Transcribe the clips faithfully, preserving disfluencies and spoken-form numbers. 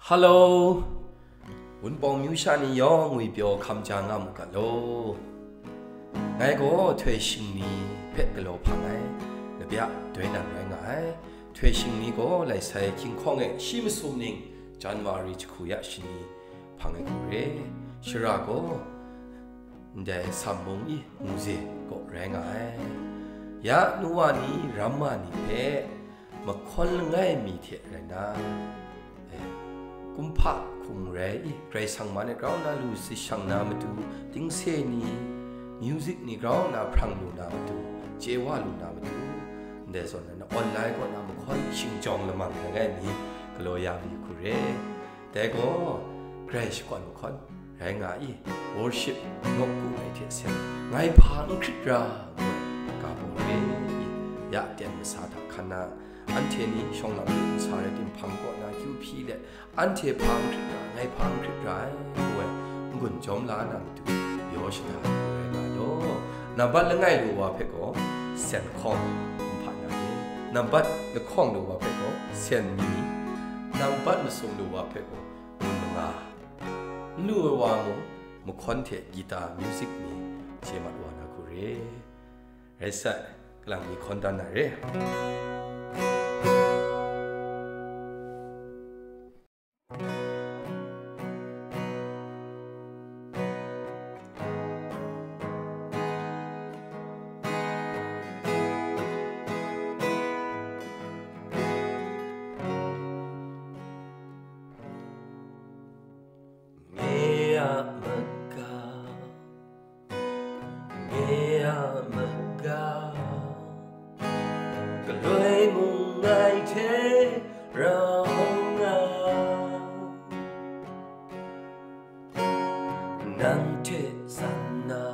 Hello, Wunpawng myu sha ni yawng ngwipyaw hkam ja nga mu ga law. Ngai gaw htoi shingni hpe galaw hpang ai, labya doi nan rai nga ai. Htoi shingni gaw lai sai hkying hkawng e shi masum ning January jahku ya shani hpang ai hku re. Shara gaw ndai Sam mung i Mungze kaw rai nga ai. Ya nu wa ni, ramma ni hpe mahkawn langai mi hte rai na, eh, kumhpa hkum rai i, Karai Kasang man e grau nna lu si shang na matu, tingse ni, music ni grau nna hprang lu na matu, chye wa lu na matu, ndai zawn na online kaw na mahkawn shingjawng lamang langai mi galaw ya mi hku re. Dai gaw, Karai shakawn mahkawn rai nga i, worship nawku ai hte sen, ngai hpa n hkrit ra ngu ai ga baw re i, ya ten masa hta hkan na, anhte ni shawng lam lu nsa rai timhpang kaw na kyu hpyi let, anhte hpa n hkrit ra, ngai hpa n hkrit ra ai ngu ai n-gun jawm la na matu, yaw shada ai rai nga law. Nambat langai lu wa hpe gaw sen hkawng kumhpa na re, nambat lahkawng lu wa hpe gaw sen mi, nambat masum lu wa hpe gaw ngun manga, n lu ai wa mung mahkawn hte gita music ni chye mat wa na hku re. Rai sa, kalang mi hkawn dan na re. Nye a makau, nye a makau, galoi mung ngai hte rau nga, nang hte san na,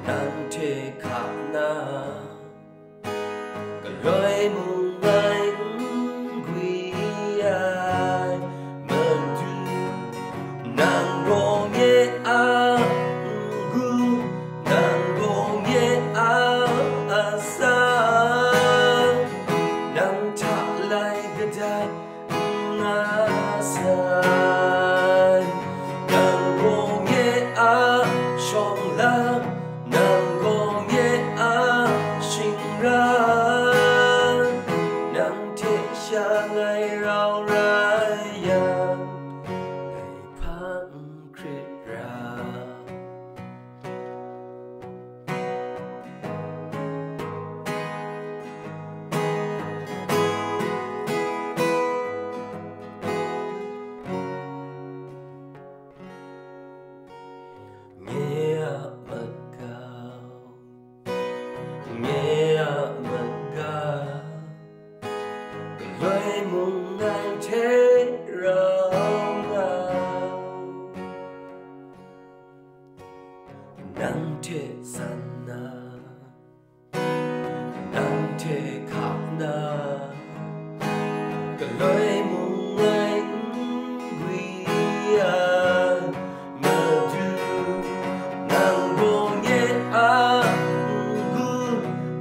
nang hte hka na, galoi mung ngai n gwi ai Madu, nang gaw nye a n-gu, nang gaw nye a atsam, nang hta lai kadai n nga sai. Nang gaw nye a shawng lam, nang gaw nye a shingran, nang hte sha ngai rau rai yang, ngai hpa n hkrit ra. Nye a makau, nye a makau, galoi mung ngai hte rau nga, nang hte san na, nang hte hka na, galoi mung ngai n gwi ai Madu, nang gaw nye a n-gu,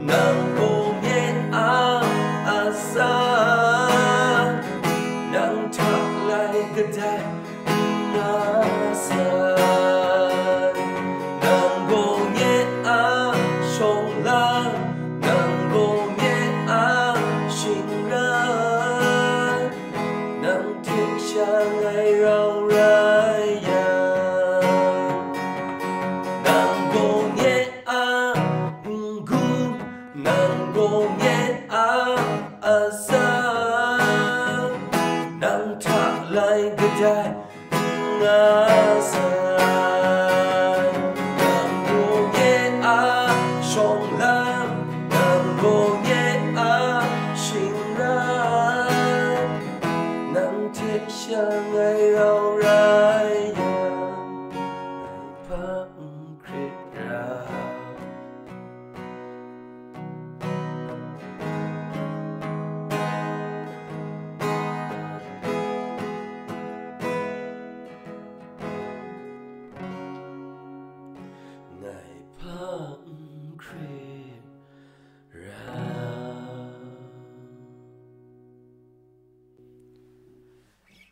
nang gaw nye a atsam, nang hta lai kadai n nga sai. Nang gaw nye a shawng lam, nang gaw nye a shingran, nang hte sha ngai rau rai yang, nang gaw nye a n-gu, nang gaw nye a atsam, nang hta lai kadai n nga sai. Nang gaw nye a shawng lam, nang gaw nye a shingran, nang hte sha ngai rau rai yang, ngai hpa n hkrit ra.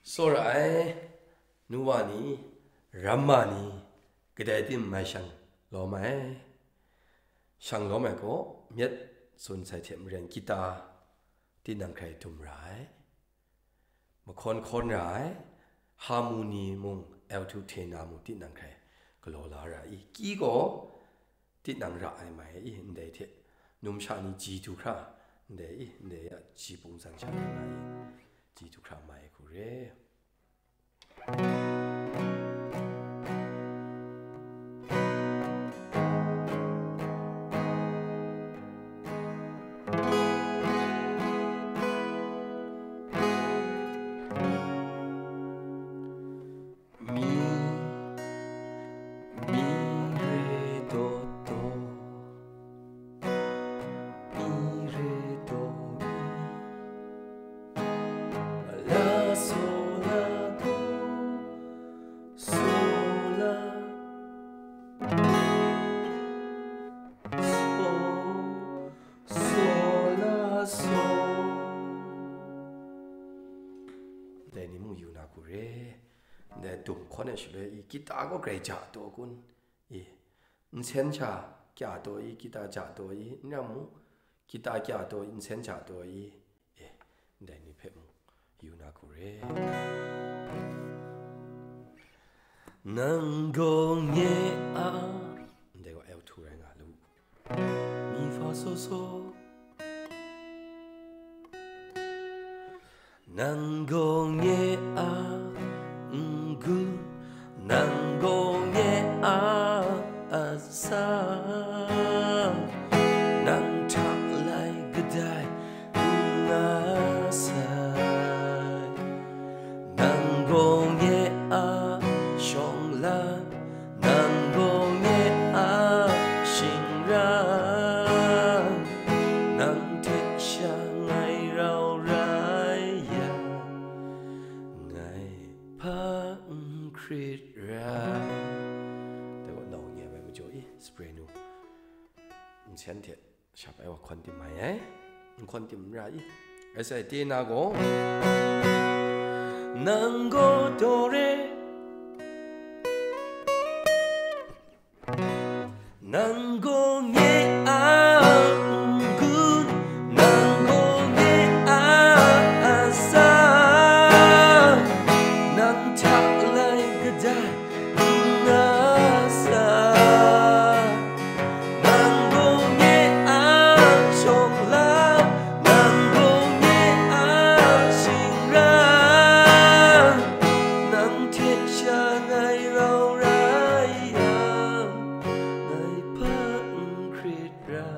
Tsawra ai, nu wa ni, ramma ni, kadai tim mai shang lawm ai. Shang lawm ai gaw, myit tsun sai hte maren kita tinang hkrai dum ra ai. Mahkawn hkawn ra ai, harmony mung, alto tenor mung tinang hkrai galaw la ra i. Ki gaw tinang ra ai mai i, ndai hte numsha ni ji du hkra, ndai i, ndai a ji pungzan sha na i, ji du hkra mai ai hku re. Mi, mi re do do, mi re do mi, la so la do, so la, so, so la so. Dai ni mung yu na hku re. Ndai dum hkawn ai shaloi i, kita gaw grai ja taw kun? I, nsen sha kya taw i, kita ja taw i, n ram mung, kita kya taw i, nsen sha taw i, e, ndai ni hpe mung yu na hku re. Nang gaw nye a, ndai gaw L two rai nga lu. Mi fa so so. Nang gaw nye a n-gun, nang gaw nye a atsam, nang hta lai kadai n nga sai. Nang gaw nye a shawng la, nang gaw nye a shingran, nang hte sha ngai rau rai yang, ngai hpa n hkrit rai. Dai gaw nau nye ai majaw i, soprano nsen hte shap ai wa hkawn tim mai ai. N hkawn tim n ra i. Ai sai, tenor gaw, nang gaw do re, nang gaw nye a n-gun, nang gaw nye a atsam, nang hta lai kadai n nga sai. Nang gaw nye a shawng la, nang gaw nye a shingran, nang hte sha ngai rau rai yang, ngai hpa n hkrit ra.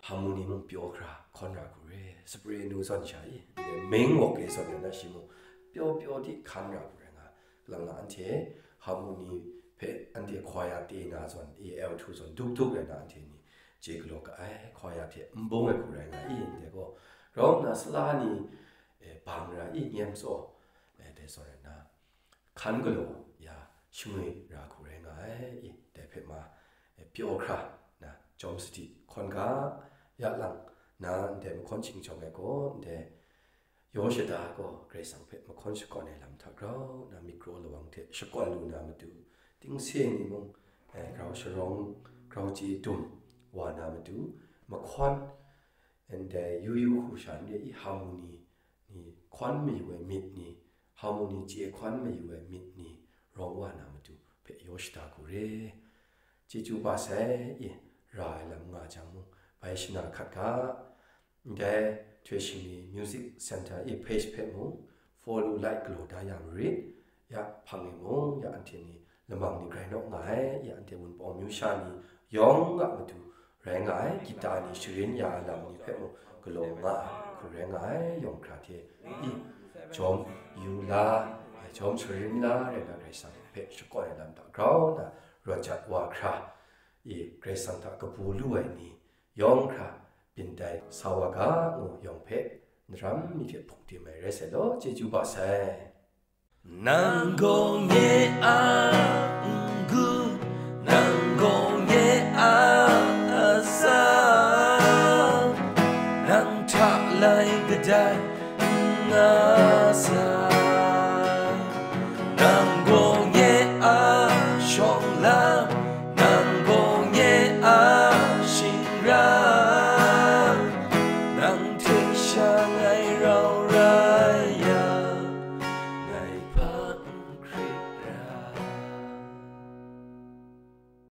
Harmony mung pyaw hkra hkawn ra hku re, soprano zawn sha i, ndai main vocal zawn na shi mung pyaw pyaw di hkan ra hku rai nga. Kalang na anhte harmony hpe anhte choir tenor zawn, A L two zawn dup dup rai na anhte ni chye galaw ga ai, choir hte n bung ai hku rai nga i, ndai gaw, grau nna sala ni, eh, bang ra i, nyem tsaw, eh, dai zawn rai na, hkan galaw ya shangwi ra hku rai nga ai i, dai hpe ma, eh, pyaw hkra na, jawm sadi hkawn ga, ya lang na, ndai mahkawn shingchawng ai gaw, ndai yaw shada gaw Karai Kasang hpe mahkawn shakawn ai lam hta grau na, myit kraw lawang hte shakawn lu na matu, tingse ni mung, eh, grau sharawng, grau chye dum wa na matu, mahkawn, ndai yu yu hku sha n re i, harmony ni hkawn mayu ai myit ni, harmony chye hkawn mayu ai myit ni rawng wa na matu hpe yaw shada hku re. Chyeju ba sai i, ra ai lam nga jang mung, bai shana hkat ga, ndai Htoi Shingni Music Center i page hpe mung follow, like, galaw da ya marit. Ya hpang e mung, ya anhte ni lamang ni grai naw nga ai, ya anhte Wunpawng amyu sha ni yawng a matu rai nga ai, kita ni sharin ya ai lam ni hpe mung galaw nga ai, hku rai nga ai, yawng hkra hte i jawm yu la, jawm sharin la rai na, Karai Kasang hpe shakawn ai lam hta grau na, rawt jat wa hkra i, Karai Kasang hta kabu lu ai ni yawng hkra byin tai sa wa ga, ngu yawng hpe, n ram mi hte hpung tim ai rai sai law, chyeju ba sai. Nang gaw nye a n-gun, nang gaw nye a atsam, nang dat n nga sa.